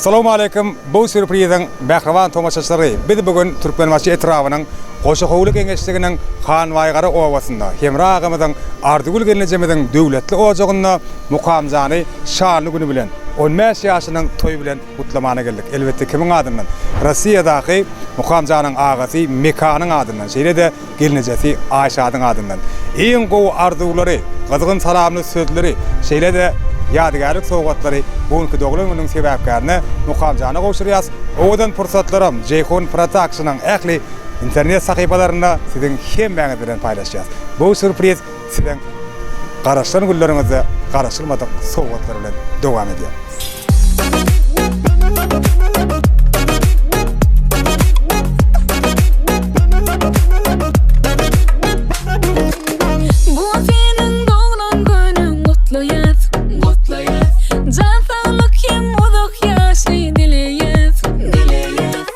Assalamualeýkum bu sýurpriziň mähriban tomaşaçylary biz bu gün Türkmenbaşy etrabynyň Goşahowly geňeşliginiň Hanbaýgara obasynda Hemra agamyzyň Arzygül gelnejemiziň döwletli ojagynda Mukamjany şanly güni bilen 15 ýaşynyň toýy bilen gutlamana geldik. Elbetde kimiň adyndan? Rossiýadaky Mukamjanyň agasy Mekanyň adyndan, şeýle-de gelnejesi Aýşadyň adyndan. Iň gowy arzuwlary, gyzgyn salamly sözleri, şeýle-de ýadygärlik sowgatlary bu günki doglan günüň sebäpkärine Mukamjana gowşurýas. Owadan pursatlaram Jeýhun Production-yň ähli internet sahypalarynda siziň hemmäňiz bilen paýlaşýas. Bu sýurpriz siziň garaşan günleriňizde garaşylmadyk sowgatlar bilen dowam edýär. Bu seniň doglan günüň gutlaýas, gutlaýas. Jan saglyk hem uzak ýaşy dileýäs, dileýäs.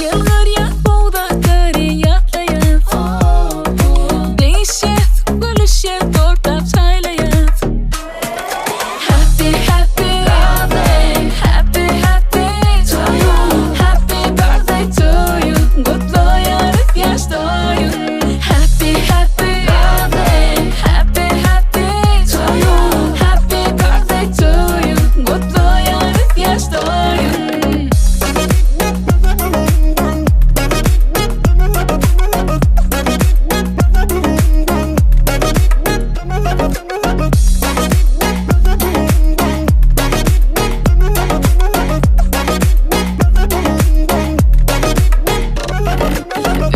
Ýylgyrýas bugdaklary ýatlaýas. Degişýäs, gülüşýäs, tortap çaýlaýas. Happy happy birthday, happy happy to you. Happy birthday to you. Gutlaýarys ýaş toýun. Happy happy birthday, happy happy to you. Happy birthday to you. Gutlaýarys ýaş toýun.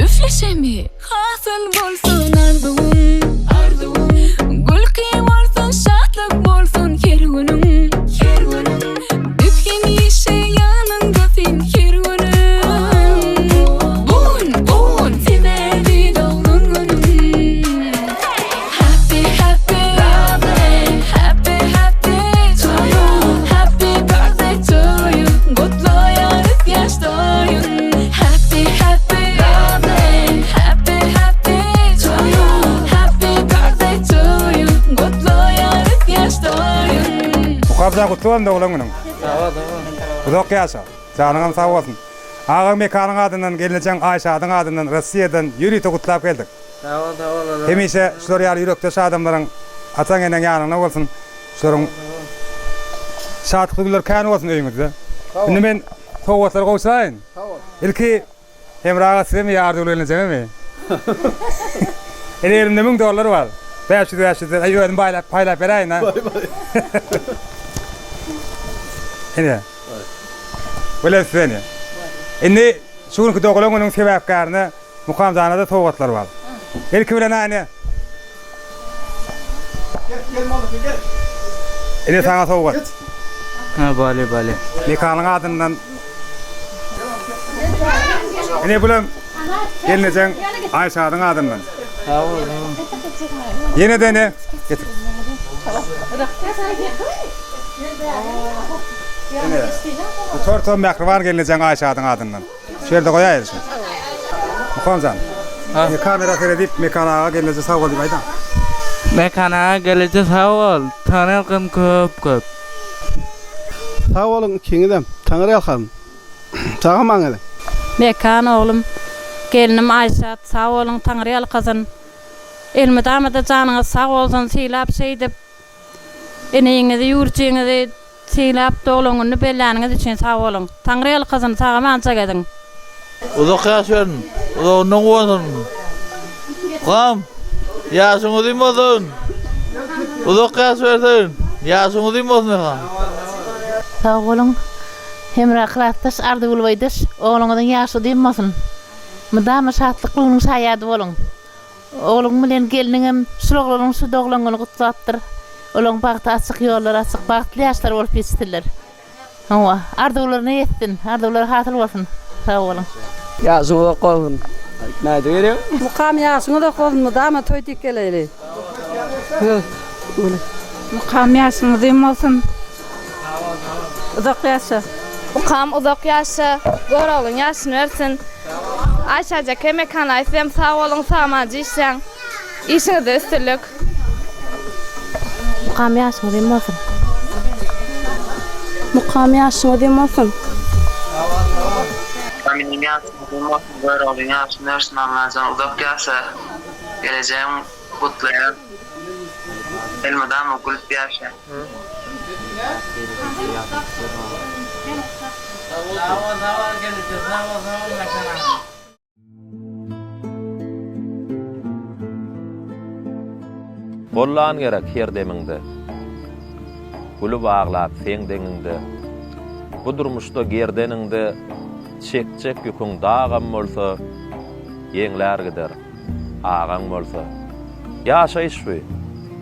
Üfleşemi hasyl bolsun arzuwyň arzuwyň Gülki bolsun şatlyk bolsun her günüň her günüň Biz hemişe ýanyňda sen her günüň Bu gün bu gün sebäbi doglan günüň Happy happy birthday happy happy to you Happy birthday to you Gutlaýarys ýaş toýun Happy happy birthday happy happy to you Happy birthday to you Gutlaýarys ýaş toýun Mukamjan gutly bolsun doglan günüň. Sag bol, sag bol. Uzak ýaşa. Janyňam sag bolsun. Agaň Mekanyň adyndan, gelnejeň Aýşadyň adyndan Rossiýadan ýörite gutlap geldik. Sag bol, sag bol Allah. Hemişe şular ýaly ýürekdeş adamlaryň ataň eneň ýanynda bolsun. Şularyň şatlykly günleri kän bolsun öýüňizde. Indi men sowgatlary gowşuraýyn. Ilki Hemra aga sizemi ýa Arzygül gelnejememi? Ine elimde 1000 dollar bar. 500 500 aý özüm baýlap paýlap beräýin ha. Ine. Bilen size ine. Indi şu günki doglan günüň sebäpkärine Mukamjana-da sowgatlar bar. Ilki bilen ine. Ine saňa sowgat. Ha bale bale. Mekanyň adyndan. Ine bulam gelnejeň Aýşadyň adyndan. Sag bol. Ýene de ine. Getir. Ine. Bu tortam mähriban gelnejeň Aýşadyň adyndan. Şu ýerde goýaýyl şuny. Mukamjan. Ha. Kamera seredip Mekan aga gelneje sag bol diýip aýdaň. Mekan aga gelneje sag bol. Taňryýalkasyn köp köp. Sag boluň ikiňizem. Taňryýalkasyn. Sag aman geliň. Mekan oglum, gelnim Aýşat sag boluň Taňryýalkasyn. Elmydamada janyňyz sag bolsun sylap şeýdip iniňizi ýüwürjiňizi Sylap doglan gününi belläniňiz üçin sag boluň. Taňry ýalkasyn sag-amança geziň. Uzak ýaş berin, uzagyndan guwansyn. Gam, ýaşyň uzyn bolsun. Uzak ýaş bersin, ýaşyň uzyn bolsun Mekan. Sag boluň Hemra klasdaş Arzygül boýdaş ogluňyzyň ýaşy uzyn bolsun. Mydama şatlykly günüň şaýady boluň. Ogluň bilen gelniňem şul oglanyň şu doglan güni gutlapdyr. Olaň bagty açyk, ýollary açyk, bagtly ýaşlar bolup ýetişsinler. Hawa, arzuwlaryna ýetsin, arzuwlary hasyl bolsun. Sag boluň. Ýaşyň uzak bolsun. Näde gerek? Mukam ýaşyň uzak bolsun mydama toý diýip geleýli. Mukam ýaşyň uzyn bolsun. Uzak ýaşa. Mukam uzak ýaşa. Göroglyň ýaşyny bersin. Aýşajeke Mekanaý sizem sag boluň sag-amanca işläň. Işiňizde üstünlik. Mukam ýaşyň uzyn bolsun. Mukam ýaşyň uzyn bolsun. Mukam ýaşyň uzyn bolsun Göroglyň ýaşyny bersin Allajan uzak ýaşa gelejegiň gutlaýan elmydama gülüp ýaşa. Gollan gerek her demiňde. Gülüp aglap seň deňiňde. Bu durmuşda gerdeniňde çekjek ýüküň dagam bolsa, ýeňlär gider, agaň bolsa. Ýaşaýyş bu,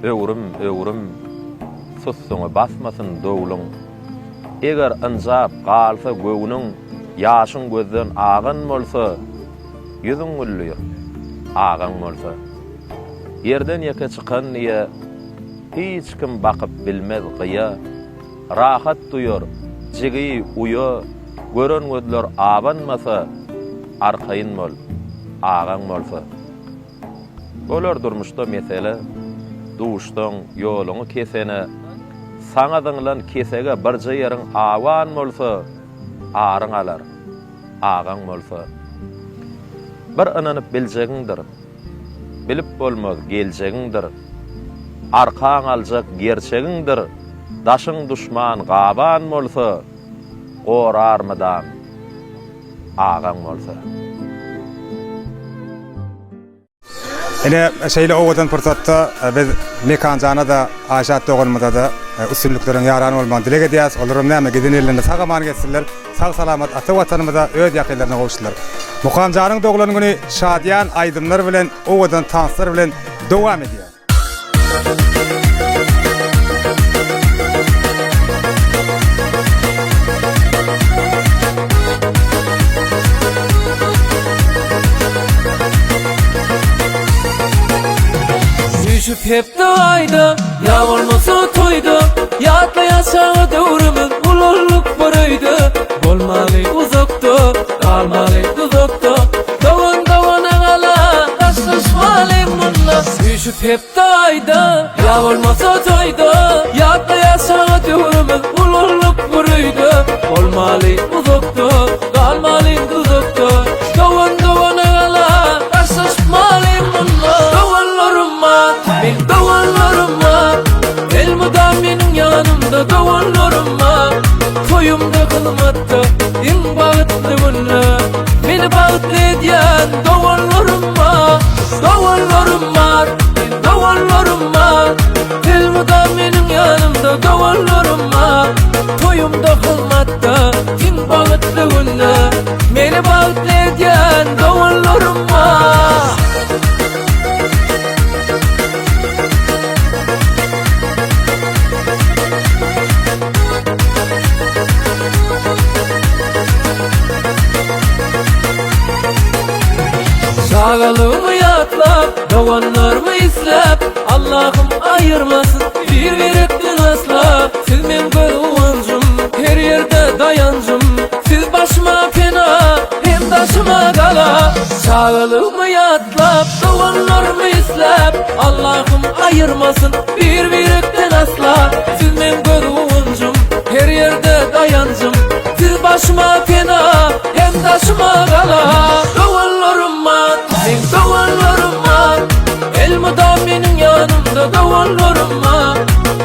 öwrüm, öwrüm, sussuňy basmasyn dowluň. Eger ynjap galsa göwnüň, Ýaşyň gözden agan bolsa, Ýüzüň güldür, agaň bolsa. Ýerden ýeke çykan diýe, Hiç kim bakyp bilmez gyýa. Rahat duýar, jigi, uýa, Gören gözler abanmasa, Arkaýyn bol, agaň bolsa. Bolar durmuşda mesele, Duşsaň ýoluňy kesene, Saňa zyňlan kesege birje ýeriň awan bolsa, aryň alar, agaň bolsa. Bir ynanyp biljegiňdir, Bilip bolmaz geljegiňdir, Arkaň aljak gerçegiňdir, Daşyň duşman gaban bolsa, Gorar mydam agaň bolsa. Ine, şeýle owadan pursatda biz Mekanjana-da, Aýşat doganymyza-da üstünlikleriň ýaran bolmagyny dileg edýäris. Olaram näme, giden ellerinde sag-aman gezsinler, sag-salamat ata Watanymyza, öz ýakynlaryna gowuşsynlar. Mukamjanyň doglan güni şadyýan aýdymlar bilen, owadan tanslar bilen dowam edýär. Üýşüp hepde aýda ýa bolmasa toýda Ýatlaýas çaga döwrümiz ulaldyk bir öýde Bolmaly uzakda galmaly duzakda Dogan dogana gala daşlaşmaly munda Üýşüp hepde aýda ýa bolmasa toýda Ýatlaýas çaga döwrümiz ulaldyk bir öýde Bolmaly uzakda galmaly duzakda Dogan dogana gala daşlaşmaly munda Doganlarym bar meň doganlarym bar Elmydam meniň ýanymda doganlarym bar Toýumda hyzmatda iň bagtly günde Meni bagtly edýän doganlarym bar Doganlarym bar, doganlarym bar Elmydam meniň ýanymda doganlarym bar Toýumda hyzmatda iň bagtly günde Meni bagtly edýän doganlarym bar. Çagalygymy ýatlap, doganlarymy isläp, Allahym aýyrmasyn bir-birekden asla. Siz meň göz guwanjym, her ýerde daýanjym, Siz başyma pena, hem daşyma gala. Çagalygymy ýatlap, doganlarymy isläp, Allahym aýyrmasyn bir-birekden asla. Siz meň göz guwanjym, her ýerde daýanjym, Siz başyma pena, hem daşyma gala. Doganlarym bar, meň doganlarym bar, Elmydam meniň ýanymda doganlarym bar.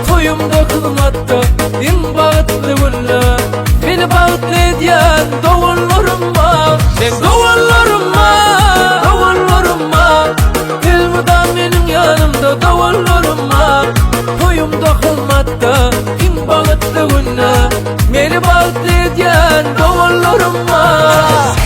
Toýumda, hyzmatda, iň bagtly günde, Meni bagtly edýän doganlarym bar. Meň doganlarym bar, doganlarym bar, Elmydam meniň ýanymda doganlarym bar. Toýumda, hyzmatda, iň bagtly günde, Meni bagtly edýän doganlarym bar.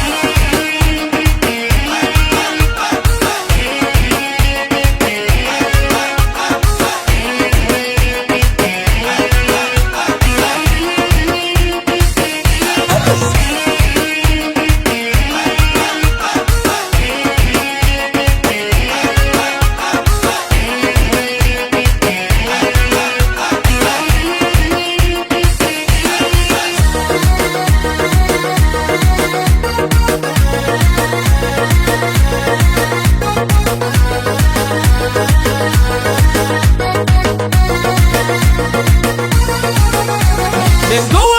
Meň.